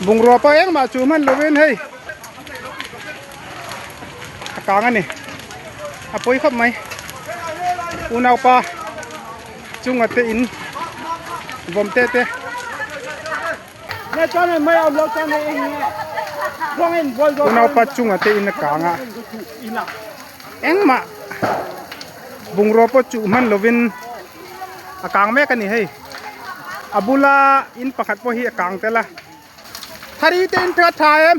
Bungrua pawh engmah chu hman lovin hei a kang a ni a pawi khawp mai unaupa chunga te in vawm te te. Unaupa chunga te in a kang a engmah bungrua pawh chuh hman lovin a kang mek a ni hei. A bula in pakhat pawh hi a kang tel a thari te in tha tha em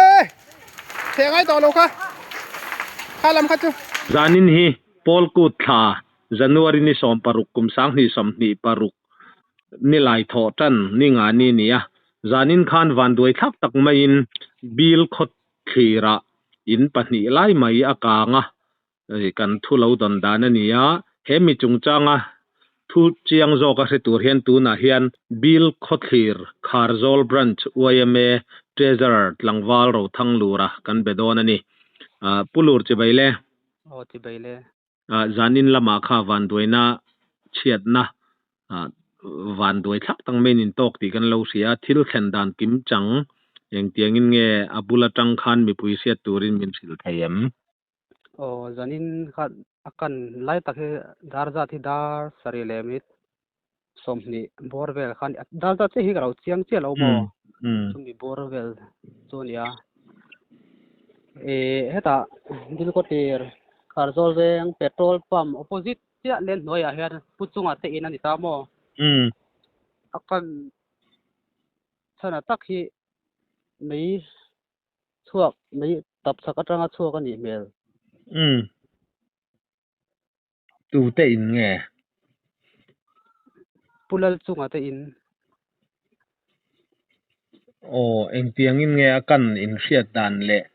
e theh ngai tawh lo kha kha lam kha chu. Zanin hi Paul Kut thla January ni 16 kum 2026 ni lai thawh tan ni nga ni ni a. Zanin khan vanduai thlak tak maiin Bill khaw thlirah in pahnih lai mai a kang a. Kan thu lo dawn dan a ni a, he mi chungchanga thu chiang zawk a hre tur hian tunah hian Bill Khawthlir Kharzawl Branch yma Treasurer tlangval Rothang Lura kan be dawn a ni. Pu Lur chibai le. Aw chibai le. Zanin lamah kha vanduaina chhiatna vanduai thlak tak mai in tawk tih kan lo hria a, thil thlen dan kim chang engtiangin nge a bul atang khan mipui hriat turin min hrilh thei em? Aw zanin kha a kan lai tak hi dar zat hi dar sarih leh minute 20 bawr vel khan dar zat chiah hi ka lo chiang chiah lo maw chumi bawr vel chu a ni a. Ih hetah Dilkawtir Kharzawl veng petrol pump opposite chiah len hnuaiah hian pu chungah te in a ni ta maw? A kan chhan ah tak hi mei chhuak mei tap chhak atanga chhuak a nih hmel. Umm. Tu te in nge? Pu Lal chunga te in. Aw, engtiangin nge a kan inhriat dan leh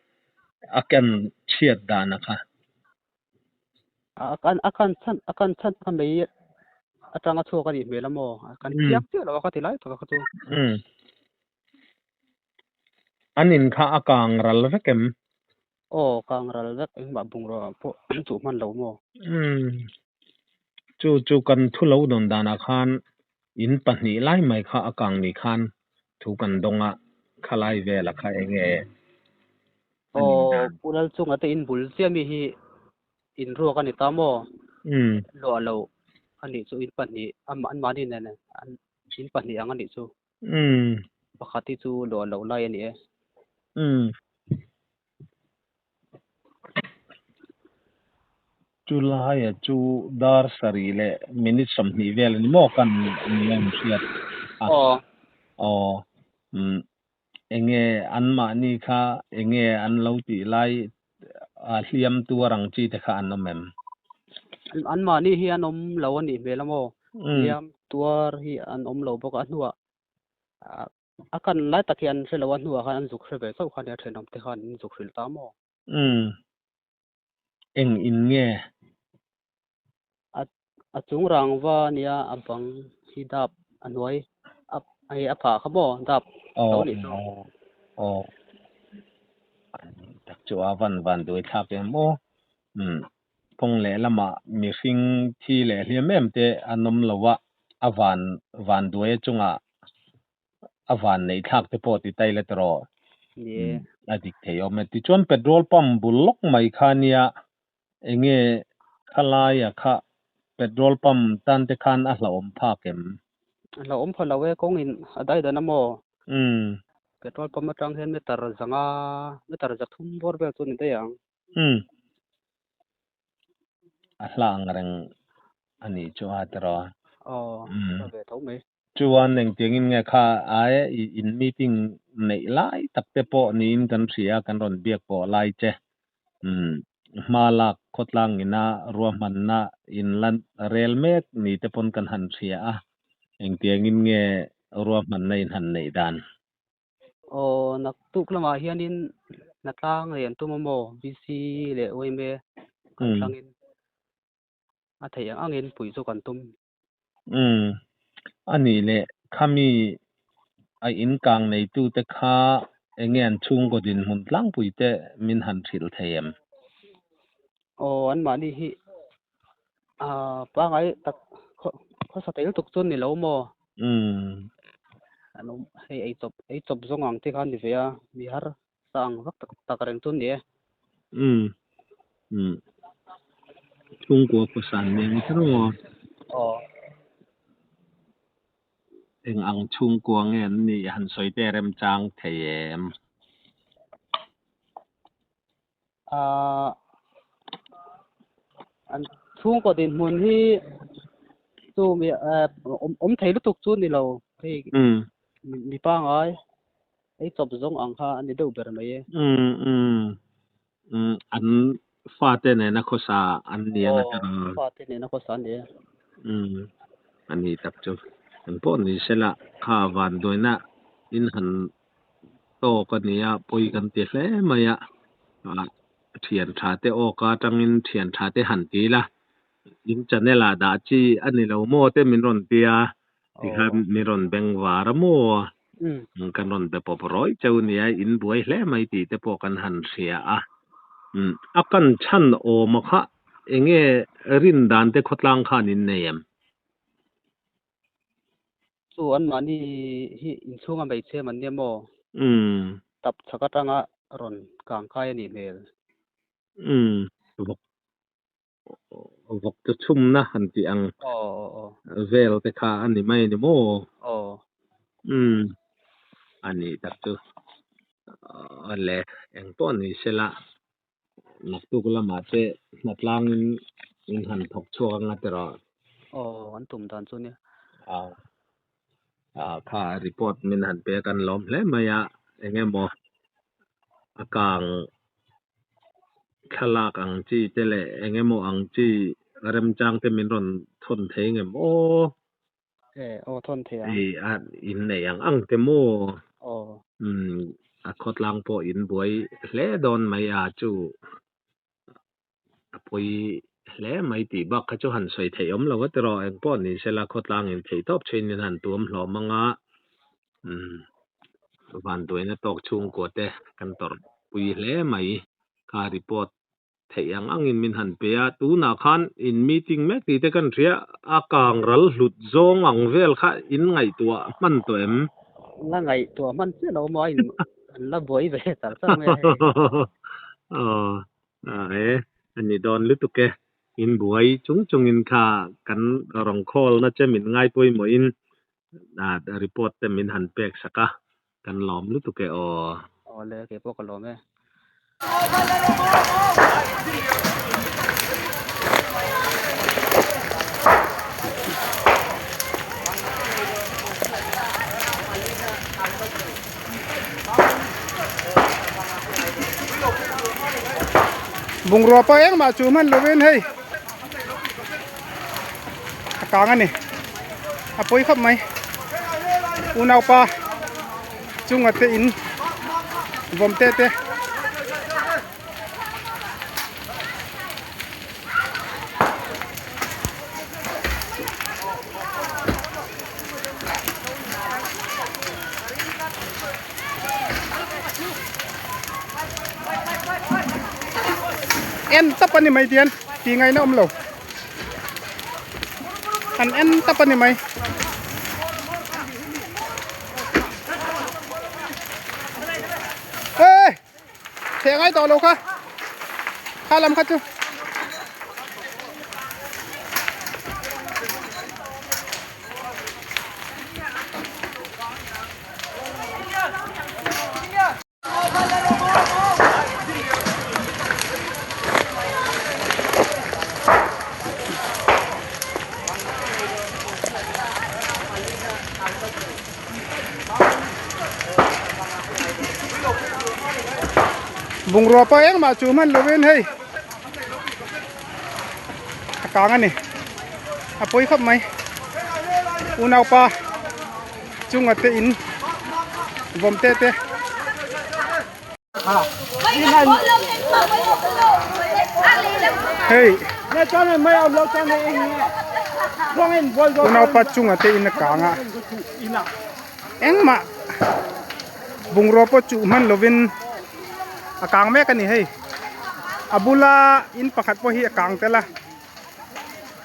a kan chhiat dan a kha? A kan a kan chhan a kan chhan kha mei atanga chhuak a nih hmel a maw? Kan chiang chiah lo a kha ti lai tak a kha chu. Umm. An in kha a kang ral vek em? Aw, kang ral vek engmah bungrua pawh chuh hman lo maw? Umm, chu chu kan thu lo dawn danah khan in pahnih lai mai kha a kang ni khan thu kan dawng a, khalai vela kha eng nge a nih Aw, dan? Pu Lalchunga te in bul chiah mi hi in ruak a ni ta maw? Umm. Luah lo a nih chu in pahnih an mahni nen in pahnih ang a nih chu. Umm. Pakhat hi chu luah loh lai a ni e. Umm. Chu laia chu dar sarih leh minute 20 vel a ni maw kan ni a inhriat a. Aw. Aw. Umm. Enge anmahni kha enge an lo tih lai a hliam tuar ang chi te kha an awm em? Anmahni hi an awm lo a nih hmel a maw? Hliam tuar hi an awm lo bawk a, a hnuah a kan lai tak hi an hre lo a, hnuah khan an zuk hre ve chauh kha nia thenawm te khan an zuk hrilh ta maw? Umm. Eng in nge? A a chung rangva nia a bang hi dap a hnuai a hei a phah kha maw dap lo nih chu. Aw aw tak chu a van van duai thlak em aw. Umm kawng leh lamah mihring thi leh hliam em te an awm lo a, a van van duai chungah a van neih thlak te pawh ti ta ila tiraw. Ni e. A dik thei awm e. Tichuan petrol pump bul lawk mai kha nia Enge khalaia kha petrol pump tan te khan a hlauhawm phak em? A hlauhawm pha lo e, kawngin a dai dan a maw? Umm. Petrol pump atang hian meter zanga, meter 300 bawr vel chu a ni daih ang. Umm. A hla ang reng a nih chu a tiraw? Aw, a ve tho mai. Chuan engtiangin nge kha ai in meeting neih lai tak te pawh niin kan hria kan rawn biak pawh lai che. Umm hma lak khawtlang ina ruahmanna in la rel mek ni te pawn kan han hria a, engtiangin nge ruahmanna in han neih dan? Aw naktuk lamah hianin hnatlang leh an tum a maw VC leh yma kan thlangin a theih ang angin puih chu kan tum. Umm a nih leh khami a in kang neitu te kha enge an chhungkaw dinhmun tlangpui te min han hrilh thei em? Aw anmahni hi ah pangai tak khawsa tel tuk chuan ni lo maw? Umm. An An awm hei ei chawp ei chawp zawng ang te kha a ni ve a, mi har sa ang vak tak tak reng chu a ni e. Umm umm chhungkua khawsa an nia kher maw? Aw. Eng ang chhungkua nge an nih han sawi te remchang thei em? Ahh an chhungkaw dinhmun hi chu mi eh awm awm thei lutuk chu ni lo hei mi pangai ei chawp zawng ang kha a ni deuh ber mai e. Umm umm umm an fate nena khawsa an ni ang a tiraw? Aw fate nena khawsa an ni e. Umm a ni tak chu eng pawh ni sela kha vanduaina in han tawk a nia pawi kan ti hle mai a ah thian tha te awk a atangin thian tha te han ti ila in channel ah dah chi a ni lo maw te min rawn ti a tikhan min rawn beng var a maw kan rawn be pawp rawih cheu nia in buai hle mai tih te pawh kan han hria a a kan chhan awm a kha enge rin dan te khawtlang khan in nei em? Chu anmahni hi inchhunga hmeichhe man nia maw? Umm. Tap chhak atanga rawn kang kai a nih hmel. Umm. Vawk vawk chu chhumna han tih ang Aw aw aw. vel te kha a ni mai a ni maw? Aw. Umm. A nih tak chu. Awle engpawh ni sela Naktuk lamah te hnatlangin in han thawk chhuak anga tiraw? Aw, an tum dan chu nia. Aw, kha report min han pek an lawm hle mai a, eng emaw a kang thlalak ang chi te leh eng emaw ang chi remchang te min rawn thawn thei ngem aw? E, aw thawn thei ang. I a in nei ang ang te maw? Aw. Umm a khawtlang pawh in buai hle dawn mai a chu a pawi hle mai tih bak kha chu han sawi theih awm lo a tiraw eng pawh ni sela khawtlang in theih tawp thin in han tuam hlawm ang a umm vanduaina tawk chhungkua te kan tawrh pui hle mai kha report Theih ang angin min han pe a, tunah khan in meeting mek tih te kan hria, a kang ral hlut zawng ang vel kha in ngaihtuah hman tawh em? La ngaihtuah hman chiah lo maw a in an la buai ve char char mai a hei. Aw e, a ni dawn lutuk e, in buai chung chungin kha kan rawn call na che min ngai pawimawhin report te min han pek sak a, Kan lawm lutuk e aw. Aw le, kei pawh ka lawm e. Bungrua pawh engmah chu hman lovin hei a kang a ni. A pawi khawp mai unaupa chunga te in vawm te te en tap a ni mai dian tih ngaihna awm lo. An en tap a ni mai. Ê! Theh ngai tawh lo kha. Kha lam kha chu. Bungrua pawh engmah chu hman lovin hei a kang a ni a pawi khawp mai unaupa chunga te in vawm te te. Hei unaupa chunga te in a kang a engmah bungrua pawh chuh hman lovin a kang mek a ni hei a bula in pakhat pawh hi a kang tel a.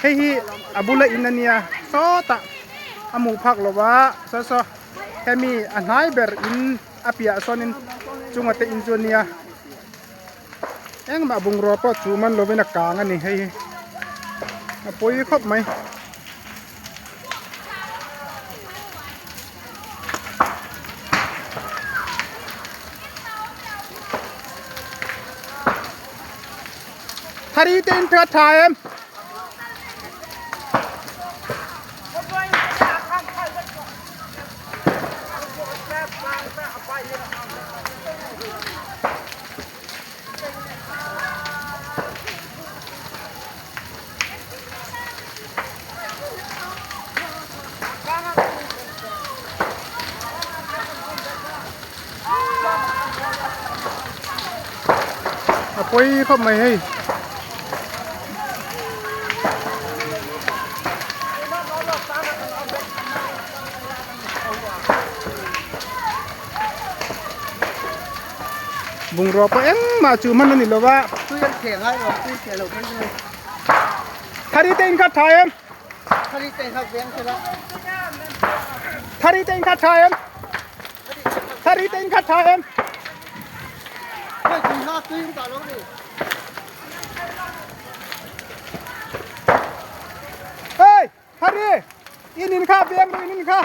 Hei hi a bula in a nia sawtah a hmuh phak lo va saw saw. Hemi a hnai ber in a piah sawn in chunga te in chu a nia engmah bungrua pawh chu man lovin a kang a ni hei hi a pawi khawp mai. Thari te in that tha em? A pawi khawp mai hei. Bungrua pawh engmah chu hman a ni lo va. Thari te in kha tha em? Thari te in kha veng sela. Thari te in kha tha em? Thari te in kha tha em? Khoi tui ha tui in ta lo ni. Hey, Thari, in in kha veng ru in in kha.